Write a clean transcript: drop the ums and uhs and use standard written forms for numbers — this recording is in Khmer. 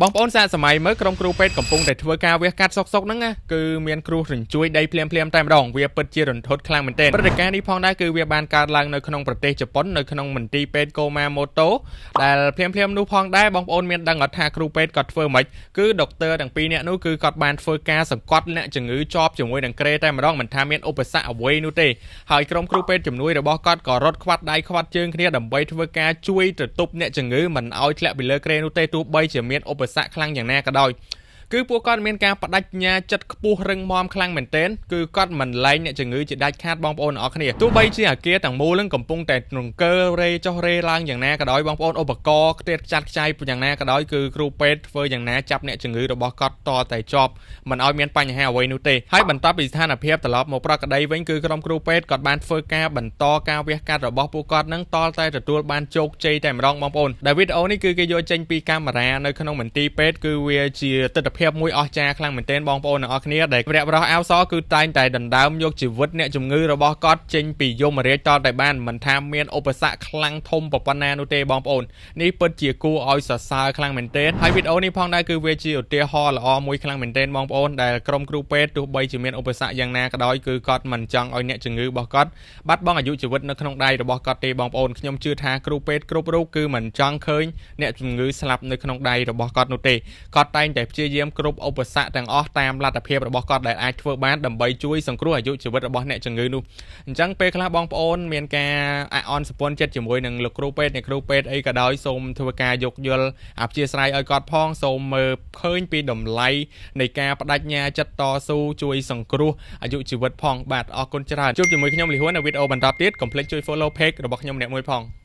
បងប្អូនសាកសម័យមើលក្រុមគ្រូពេទ្យកំពុងតែធ្វើការវះកាត់សុកសុកហ្នឹងណាគឺមានគ្រោះរញ្ជួយដីភ្លាមភ្លាមៗតែម្ដងវាពិតជារន្ធត់ខ្លាំងមែនទែនព្រឹត្តិការណ៍នេះផងដែរគឺវាបានកើតឡើងនៅក្នុងប្រទេសជប៉ុននៅក្នុងមន្ទីរពេទ្យកូម៉ាម៉ូតូដែលភ្លាមភ្លាមៗនោះផងដែរបងប្អូនមានដឹងអត់ថាគ្រូពេទ្យគាត់ធ្វើម៉េចគឺដុកទ័រទាំងពីរនាក់នោះគឺគាត់បានធ្វើការសង្កត់អ្នកជំងឺជាប់ជាមួយនឹងគ្រែតែម្ដងមិនថាមានឧបសគ្គអ្វីនោះទេហើយក្រុមគ្រូពេទ្យជំនួយរបស់គាត់ក៏រត់ខ្វាត់ដៃខ្វាត់ជើងគ្នាដើម្បីធ្វើការជួយទៅទប់អ្នកជំងឺមិនឲ្យធ្លាក់ពីលើគ្រែនោះទេទោះបីជាមានឧបសគ្គខ្លាំងយ៉ាងណាក៏ដោយគឺពួកគាត់មានការបដិញ្ញាចិត្តខ្ពស់រឹងមាំខ្លាំងមែនទែនគឺគាត់មិនលែងអ្នកជំងឺជាដាច់ខាតបងប្អូនទាំងអស់គ្នាទោះបីជាអាគារទាំងមូលនឹងកំពុងតែរង្គើរេចុះរេឡើងយ៉ាងណាក៏ដោយបងប្អូនឧបករណ៍ខ្ទាតខ្ចាត់ខ្ចាយយ៉ាងណាក៏ដោយគឺគ្រូពេទ្យធ្វើយ៉ាងណាចាប់អ្នកជំងឺរបស់គាត់តតែជាប់មិនឲ្យមានបញ្ហាអ្វីនោះទេហើយបន្ទាប់ពីស្ថានភាពត្រឡប់មកប្រក្រតីវិញគឺក្រុមគ្រូពេទ្យគាត់បានធ្វើការបន្តការវះកាត់របស់ពួកគាត់នឹងតតែទទួលបានជោគជ័យតែម្ដងបងប្អូនដែលវីដេអូនេះគឺគេយកចេញពីកាមេរ៉ានៅក្នុងមន្ទីរពេទ្យគឺវាជាទិដ្ឋភាពមួយអស្ចារ្យខ្លាំងមែនទែនបងប្អូនទាំងអស់គ្នាដែលវរៈបរោះអាវសគឺតែងតែដណ្ដើមយកជីវិតអ្នកជំងឺរបស់គាត់ចេញពីយមរាជតតែបានមិនថាមានឧបសគ្គខ្លាំងធំប៉ុណ្ណានោះទេបងប្អូននេះពិតជាគួរឲ្យសរសើរខ្លាំងមែនទែនហើយវីដេអូនេះផងដែរគឺវាជាឧទាហរណ៍ល្អមួយខ្លាំងមែនទែនបងប្អូនដែលក្រុមគ្រូពេទ្យទោះបីជាមានឧបសគ្គយ៉ាងណាក៏ដោយគឺគាត់មិនចង់ឲ្យអ្នកជំងឺរបស់គាត់បាត់បង់អាយុជីវិតនៅក្នុងដៃរបស់គាត់ទេបងប្អូនខ្ញុំជឿថាគ្រូពេទ្យគ្រប់រូបគឺមិនចង់ឃើញអ្នកជំងឺស្លាប់នៅក្នុងដៃរបស់គាត់នោះទេគាត់តែងតែព្យាយាមគ្រប់ឧបសគ្គទាំងអស់តាមលទ្ធភាពរបស់គាត់ដែលអាចធ្វើបានដើម្បីជួយសង្គ្រោះអាយុជីវិតរបស់អ្នកជំងឺនោះអញ្ចឹងពេលខ្លះបងប្អូនមានការអអន់សពន់ចិត្តជាមួយនឹងលោកគ្រូពេទ្យអ្នកគ្រូពេទ្យអីក៏ដោយសូមធ្វើការយោគយល់អព្យាស្រ័យឲ្យគាត់ផងសូមមើលឃើញពីតម្លៃនៃការបដិញ្ញាចិត្តតស៊ូជួយសង្គ្រោះអាយុជីវិតផងបាទអរគុណច្រើនជួបជាមួយខ្ញុំលីហួននៅវីដេអូបន្តទៀតកុំភ្លេចជួយ follow page របស់ខ្ញុំម្នាក់មួយផង។